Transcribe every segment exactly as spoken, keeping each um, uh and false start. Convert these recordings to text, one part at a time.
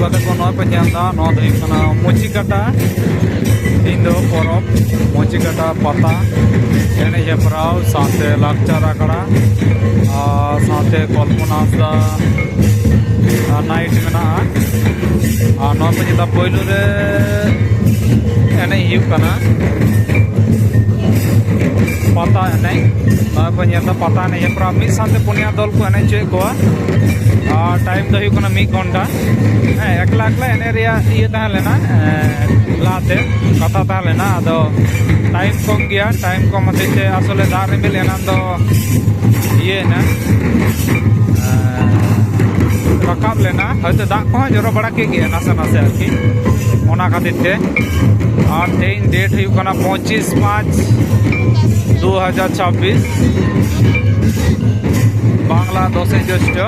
ᱠᱟᱛᱮ ᱠᱚ ᱱᱚᱣᱟ ᱠᱚ ᱧᱮᱞ ᱮᱫᱟ, ᱱᱚᱣᱟ ᱫᱚ ᱦᱩᱭᱩᱜ ᱠᱟᱱᱟ ᱢᱩᱪᱤᱠᱟᱴᱟ ᱧᱤᱫᱟᱹ ᱯᱚᱨᱚᱵᱽ, ᱢᱩᱪᱤᱠᱟᱴᱟ ᱯᱟᱛᱟ ᱮᱱᱮᱡ ᱦᱮᱯᱨᱟᱣ ᱥᱟᱶᱛᱮ ᱞᱟᱠᱪᱟᱨ ᱟᱠᱷᱲᱟ ᱟᱨ ᱥᱟᱶᱛᱮ ᱠᱚᱞᱯᱚᱱᱟ ᱦᱟᱸᱥᱫᱟ ᱱᱟᱭᱤᱴ ᱢᱮᱱᱟᱜᱼᱟ᱾ ᱟᱨ ᱱᱚᱣᱟ ᱠᱚ ᱧᱮᱞ ᱮᱫᱟ, ᱯᱳᱭᱞᱳ ᱨᱮ ᱮᱱᱮᱡ ᱦᱩᱭᱩᱜ ᱠᱟᱱᱟ ᱯᱟᱛᱟ ᱮᱱᱮᱡ᱾ ᱱᱚᱣᱟ ᱠᱚ ᱧᱮᱞ ᱮᱫᱟ, ᱯᱟᱛᱟ ᱮᱱᱮᱡ ᱦᱮᱯᱨᱟᱣ ᱢᱤᱫ ᱥᱟᱶᱛᱮ ᱯᱩᱱᱭᱟ ᱫᱚᱞ ᱠᱚ ᱮᱱᱮᱡ ᱦᱚᱪᱚᱭᱮᱫ ᱠᱚᱣᱟ᱾ ᱟᱨ ᱴᱟᱭᱤᱢ ᱫᱚ ᱦᱩᱭᱩᱜ ᱠᱟᱱᱟ ᱢᱤᱫ ᱜᱷᱚᱱᱴᱟ᱾ ᱦᱮᱸ, ᱮᱠᱞᱟ ᱮᱠᱞᱟ ᱮᱱᱮᱡ ᱨᱮᱭᱟᱜ ᱤᱭᱟᱹ ᱛᱟᱦᱮᱸ ᱞᱮᱱᱟ, ᱮᱸ, ᱞᱟᱦᱟᱛᱮ ᱠᱟᱛᱷᱟ ᱛᱟᱦᱮᱸ ᱞᱮᱱᱟ᱾ ᱟᱫᱚ ᱴᱟᱭᱤᱢ ᱠᱚᱢ ᱜᱮᱭᱟ, ᱴᱟᱭᱤᱢ ᱠᱚᱢ ᱦᱚᱛᱮᱡ ᱛᱮ ᱟᱥᱚᱞᱮ ᱫᱟᱜ ᱨᱤᱢᱤᱞ ᱮᱱᱟᱱ ᱫᱚ ᱤᱭᱟᱹᱭᱮᱱᱟ, ᱮᱸ, ᱨᱟᱠᱟᱵ ᱞᱮᱱᱟ᱾ ᱦᱚᱭᱛᱳ ᱫᱟᱜ ᱠᱚᱦᱚᱸ ᱡᱚᱨᱚ ᱵᱟᱲᱟ ᱠᱮᱫ ᱜᱮᱭᱟ ᱱᱟᱥᱮ ᱱᱟᱥᱮ ᱟᱨᱠᱤ, ᱚᱱᱟ ᱠᱷᱟᱹᱛᱤᱨ ᱛᱮ᱾ ᱟᱨ ᱛᱮᱦᱮᱧ ᱰᱮᱴ ᱦᱩᱭᱩᱜ ᱠᱟᱱᱟ ᱯᱚᱸᱪᱤᱥ ᱯᱟᱸᱪ ᱫᱩ ᱦᱟᱡᱟᱨ ᱪᱷᱟᱵᱵᱤᱥ, ᱵᱟᱝᱞᱟ ᱫᱚᱥᱮᱭ ᱡᱳᱥᱴᱚ᱾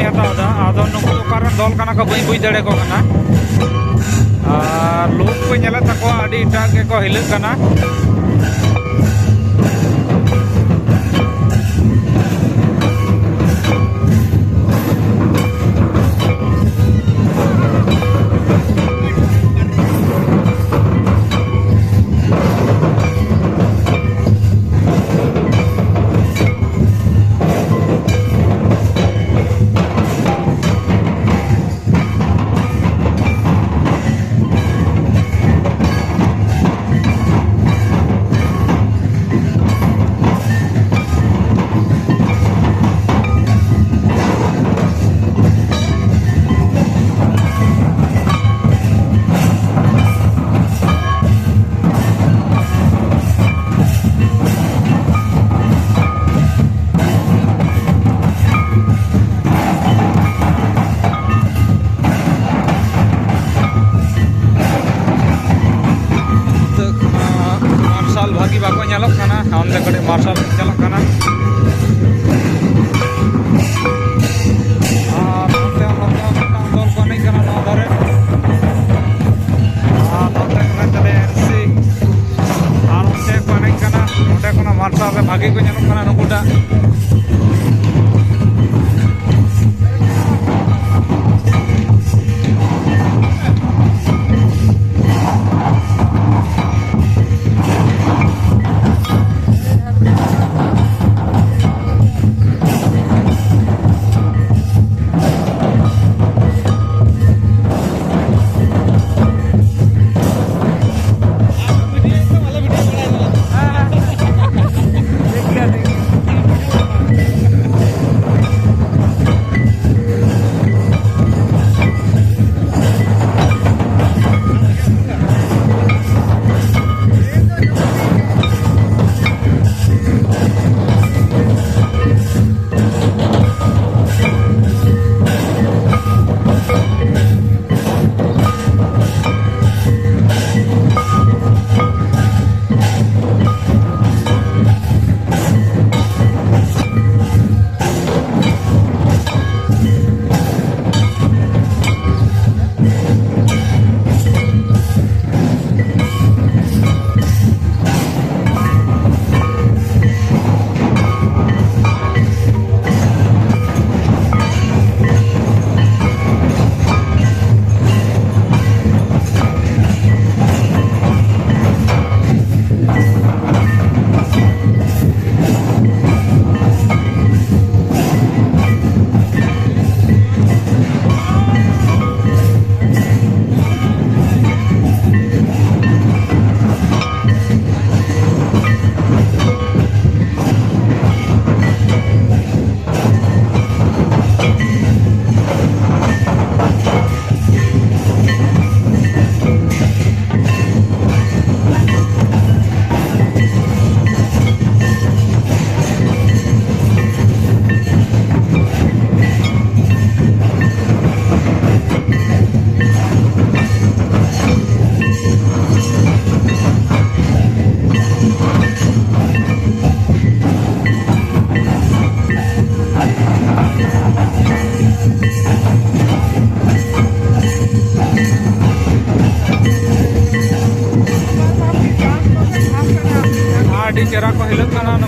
ᱦᱟᱛᱟᱣ ᱮᱫᱟ᱾ ᱟᱫᱚ ᱱᱩᱠᱩ ᱫᱚ ᱚᱠᱟᱨᱮᱱ ᱫᱚᱞ ᱠᱟᱱᱟ ᱠᱚ, ᱵᱟᱹᱧ ᱵᱩᱡᱽ ᱫᱟᱲᱮᱭᱟᱠᱚ ᱠᱟᱱᱟ᱾ ᱟᱨ ᱞᱩᱠ ᱠᱚ ᱧᱮᱞᱮᱫ ᱛᱟᱠᱚᱣᱟ, ᱟᱹᱰᱤ ᱮᱴᱟᱜ ᱜᱮᱠᱚ ᱦᱤᱞᱟᱹᱜ ᱠᱟᱱᱟ᱾ ᱱᱤᱛᱚᱜ ᱢᱟᱨᱥᱟᱞ ᱵᱷᱟᱹᱜᱤ ᱵᱟᱠᱚ ᱧᱮᱞᱚᱜ ᱠᱟᱱᱟ, ᱚᱱᱛᱮ ᱠᱟᱹᱴᱤᱡ ᱢᱟᱨᱥᱟᱞ ᱪᱟᱞᱟᱜ ᱠᱟᱱᱟ᱾ ᱟᱨ ᱱᱚᱛᱮ ᱦᱚᱸ ᱱᱚᱛᱮ ᱦᱚᱸ ᱢᱤᱫᱴᱟᱝ ᱫᱚᱞ ᱠᱚ ᱮᱱᱮᱡ ᱠᱟᱱᱟ ᱱᱚᱣᱟ ᱫᱷᱟᱨᱮ᱾ ᱟᱨ ᱱᱚᱛᱮ ᱠᱚ ᱢᱮᱱ ᱛᱟᱞᱮᱭᱟ ᱮᱱ ᱥᱤ᱾ ᱟᱨ ᱚᱱᱛᱮ ᱠᱚ ᱮᱱᱮᱡ ᱠᱟᱱᱟ, ᱚᱸᱰᱮ ᱠᱷᱚᱱᱟᱜ ᱢᱟᱨᱥᱟᱞ ᱨᱮ ᱵᱷᱟᱜᱮ ᱠᱚ ᱧᱮᱞᱚᱜ ᱠᱟᱱᱟ ᱱᱩᱠᱩᱴᱟᱜ᱾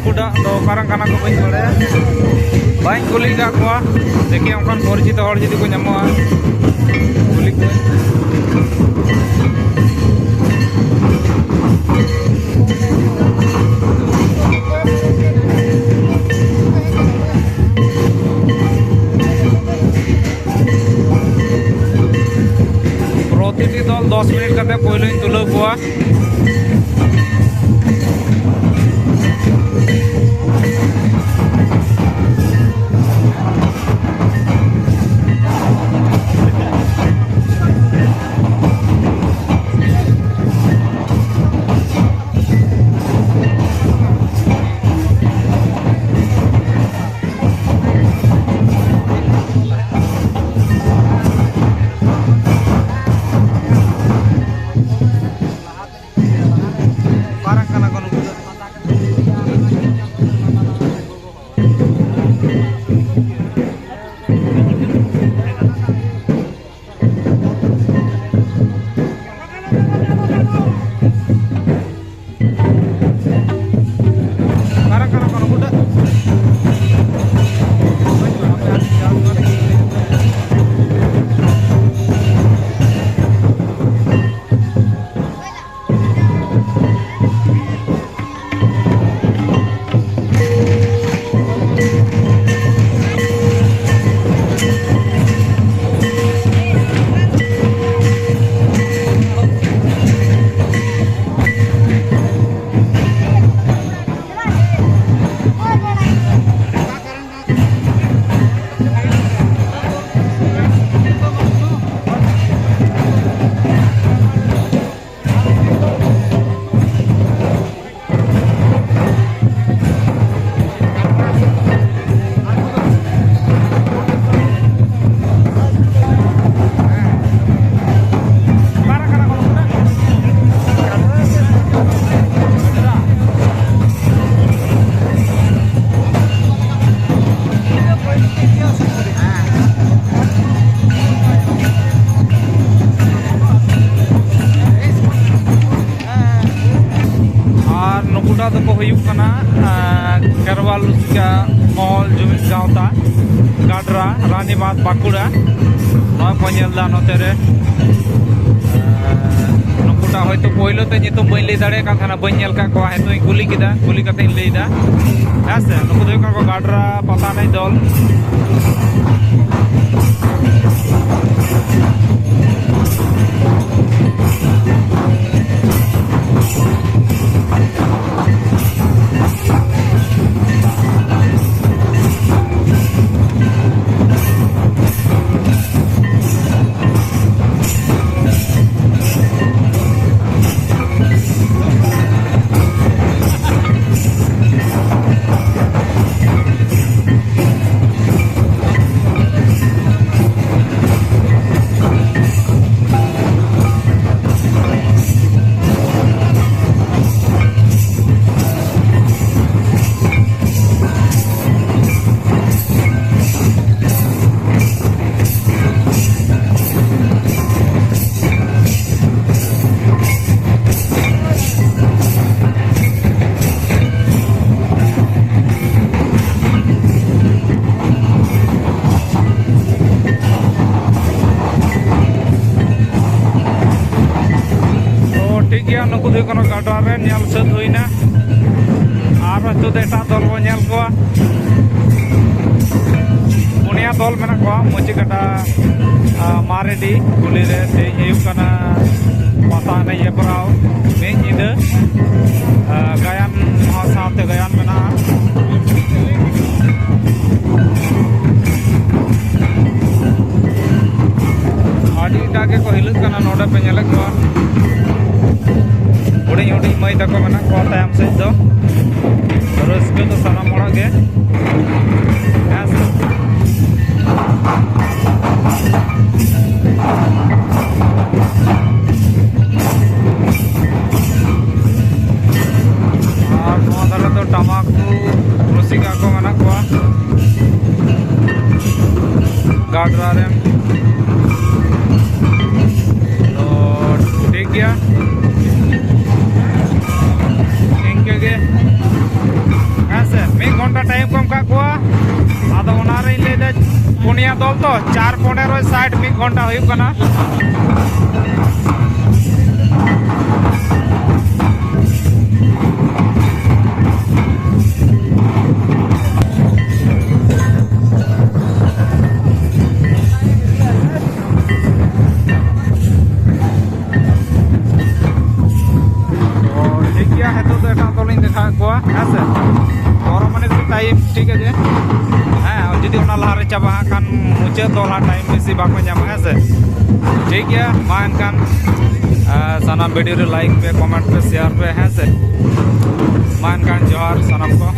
ᱩᱱᱠᱩ ᱫᱚ ᱚᱠᱟᱨᱮᱱ ᱠᱟᱱᱟ ᱠᱚ ᱵᱟᱹᱧ ᱵᱟᱲᱟᱭᱟ, ᱵᱟᱹᱧ ᱠᱩᱞᱤ ᱟᱠᱟᱫ ᱠᱚᱣᱟ᱾ ᱫᱮᱠᱷᱤ ᱚᱱᱠᱟᱱ ᱯᱚᱨᱤᱪᱤᱛᱚ ᱦᱚᱲ ᱡᱩᱫᱤ ᱠᱚ ᱧᱟᱢᱚᱜᱼᱟ, ᱠᱩᱞᱤ ᱠᱚᱣᱟᱹᱧ᱾ ᱯᱨᱚᱛᱤᱴᱤ ᱫᱚᱞ ᱫᱚᱥ ᱢᱤᱱᱤᱴ ᱠᱟᱛᱮ ᱯᱳᱭᱞᱳᱧ ᱛᱩᱞᱟᱹᱣ ᱠᱚᱣᱟ᱾ ᱫᱚᱠᱚ ᱦᱩᱭᱩᱜ ᱠᱟᱱᱟ, ᱟᱨ, ᱠᱷᱮᱨᱣᱟᱞ ᱨᱩᱥᱤᱠᱟ ᱢᱚᱦᱚᱞ ᱡᱩᱢᱤᱫ ᱜᱟᱶᱛᱟ, ᱜᱟᱰᱨᱟ, ᱨᱟᱱᱤᱵᱟᱸᱫᱷ, ᱵᱟᱸᱠᱩᱲᱟ᱾ ᱱᱚᱣᱟ ᱠᱚ ᱧᱮᱞ ᱮᱫᱟ ᱱᱚᱛᱮ ᱨᱮ᱾ ᱟᱨ, ᱱᱩᱠᱩᱴᱟᱜ ᱦᱚᱭᱛᱳ ᱯᱳᱭᱞᱳ ᱛᱮ ᱧᱩᱛᱩᱢ ᱵᱟᱹᱧ ᱞᱟᱹᱭ ᱫᱟᱲᱮᱭᱟᱜ ᱠᱟᱱ ᱛᱟᱦᱮᱱᱟ, ᱵᱟᱹᱧ ᱧᱮᱞ ᱠᱟᱜ ᱠᱚᱣᱟ, ᱦᱤᱛᱚᱜ ᱤᱧ ᱠᱩᱞᱤ ᱠᱮᱫᱟ, ᱠᱩᱞᱤ ᱠᱟᱛᱮ ᱤᱧ ᱞᱟᱹᱭ ᱮᱫᱟ᱾ ᱦᱮᱸ ᱥᱮ, ᱱᱩᱠᱩ ᱫᱚ ᱦᱩᱭᱩᱜ ᱠᱟᱱᱟ ᱠᱚ ᱜᱟᱰᱨᱟ ᱯᱟᱛᱟ ᱮᱱᱮᱡ ᱫᱚᱞ᱾ ᱛᱚ ᱴᱷᱤᱠ ᱜᱮᱭᱟ, ᱱᱩᱠᱩ ᱫᱚ ᱦᱩᱭᱩᱜ ᱠᱟᱱᱟ ᱜᱟᱰᱨᱟ ᱨᱮ ᱧᱮᱞ ᱥᱟᱹᱛ ᱦᱩᱭᱱᱟ᱾ ᱟᱨ ᱱᱤᱛᱚᱜ ᱫᱚ ᱮᱴᱟᱜ ᱫᱚᱞ ᱵᱚᱱ ᱧᱮᱞ ᱠᱚᱣᱟ᱾ ᱯᱩᱱᱭᱟ ᱫᱚᱞ ᱢᱮᱱᱟᱜ ᱠᱚᱣᱟ ᱢᱩᱪᱤ ᱠᱟᱴᱟ, ᱟ, ᱢᱟᱨᱮᱰᱤ ᱜᱩᱞᱤ ᱨᱮ᱾ ᱛᱮᱦᱮᱧ ᱦᱩᱭᱩᱜ ᱠᱟᱱᱟ ᱯᱟᱛᱟ ᱮᱱᱮᱡ ᱦᱮᱯᱨᱟᱣ ᱢᱤᱫ ᱧᱤᱫᱟᱹ, ᱟ, ᱜᱟᱭᱟᱱ ᱦᱚᱸ ᱥᱟᱶᱛᱮ ᱜᱟᱭᱟᱱ ᱢᱮᱱᱟᱜᱼᱟ᱾ ᱟᱹᱰᱤᱴᱟᱜ ᱜᱮᱠᱚ ᱦᱤᱞᱟᱹᱜ ᱠᱟᱱᱟ ᱱᱚᱰᱮ ᱯᱮ ᱧᱮᱞᱮᱫ ᱠᱚᱣᱟ᱾ ᱦᱩᱰᱤᱧ ᱦᱩᱰᱤᱧ ᱢᱟᱹᱭ ᱛᱟᱠᱚ ᱢᱮᱱᱟᱜ ᱠᱚᱣᱟ ᱛᱟᱭᱚᱢ ᱥᱮᱫ ᱫᱚ᱾ ᱨᱟᱹᱥᱠᱟᱹ ᱫᱚ ᱥᱟᱱᱟᱢ ᱦᱚᱲᱟᱜ ᱜᱮ᱾ ᱦᱮᱸ ᱥᱮ? ᱟᱨ ᱱᱚᱣᱟ ᱫᱷᱟᱨᱮ ᱫᱚ ᱴᱟᱢᱟᱠ ᱨᱩ ᱨᱩᱥᱤᱠᱟ ᱠᱚ ᱢᱮᱱᱟᱜ ᱠᱚᱣᱟ᱾ ᱜᱟᱰᱨᱟ ᱨᱮᱱ᱾ ᱛᱚ, ᱴᱷᱤᱠ ᱜᱮᱭᱟ᱾ ᱤᱱᱠᱟᱹ ᱜᱮ ᱜᱷᱚᱱᱴᱟ ᱴᱟᱭᱤᱢ ᱠᱚ ᱮᱢ ᱠᱟᱜ ᱠᱚᱣᱟ᱾ ᱟᱫᱚ ᱚᱱᱟ ᱨᱤᱧ ᱞᱟᱹᱭᱫᱟ, ᱯᱩᱱᱭᱟ ᱫᱚᱞ ᱛᱚ, ᱪᱟᱨ ᱯᱚᱱᱮᱨᱚ ᱥᱟᱴ ᱢᱤᱫ ᱜᱷᱚᱱᱴᱟ ᱦᱩᱭᱩᱜ ᱠᱟᱱᱟ᱾ ᱛᱚ ᱴᱷᱤᱠ ᱜᱮᱭᱟ, ᱱᱤᱛᱚᱜ ᱫᱚ ᱮᱴᱟᱜ ᱫᱚᱞᱤᱧ ᱫᱮᱠᱷᱟᱣᱮᱫ ᱠᱚᱣᱟ, ᱦᱮᱸ ᱥᱮ᱾ ᱯᱚᱱᱨᱚ ᱢᱤᱱᱤᱴ ᱴᱟᱭᱤᱢ, ᱴᱷᱤᱠ ᱟᱪᱷᱮ᱾ ᱦᱮᱸ, ᱡᱩᱫᱤ ᱚᱱᱟ ᱞᱟᱦᱟᱨᱮ ᱪᱟᱵᱟᱜᱼᱟ, ᱠᱷᱟᱱ ᱢᱩᱪᱟᱹᱫ ᱫᱚᱞ ᱦᱟᱸᱜ ᱴᱟᱭᱤᱢ ᱵᱮᱥᱤ ᱵᱟᱠᱚ ᱧᱟᱢᱟ, ᱦᱮᱸ ᱥᱮ᱾ ᱴᱷᱤᱠ ᱜᱮᱭᱟ, ᱢᱟ ᱮᱱᱠᱷᱟᱱ, ᱟᱨ ᱥᱟᱱᱟᱢ ᱵᱷᱤᱰᱤᱭᱳ ᱨᱮ ᱞᱟᱭᱤᱠ ᱯᱮ, ᱠᱚᱢᱮᱱᱴ ᱯᱮ, ᱥᱮᱭᱟᱨ ᱯᱮ, ᱦᱮᱸ ᱥᱮ᱾ ᱢᱟ ᱮᱱᱠᱷᱟᱱ ᱡᱚᱦᱟᱨ ᱥᱟᱱᱟᱢ ᱠᱚ᱾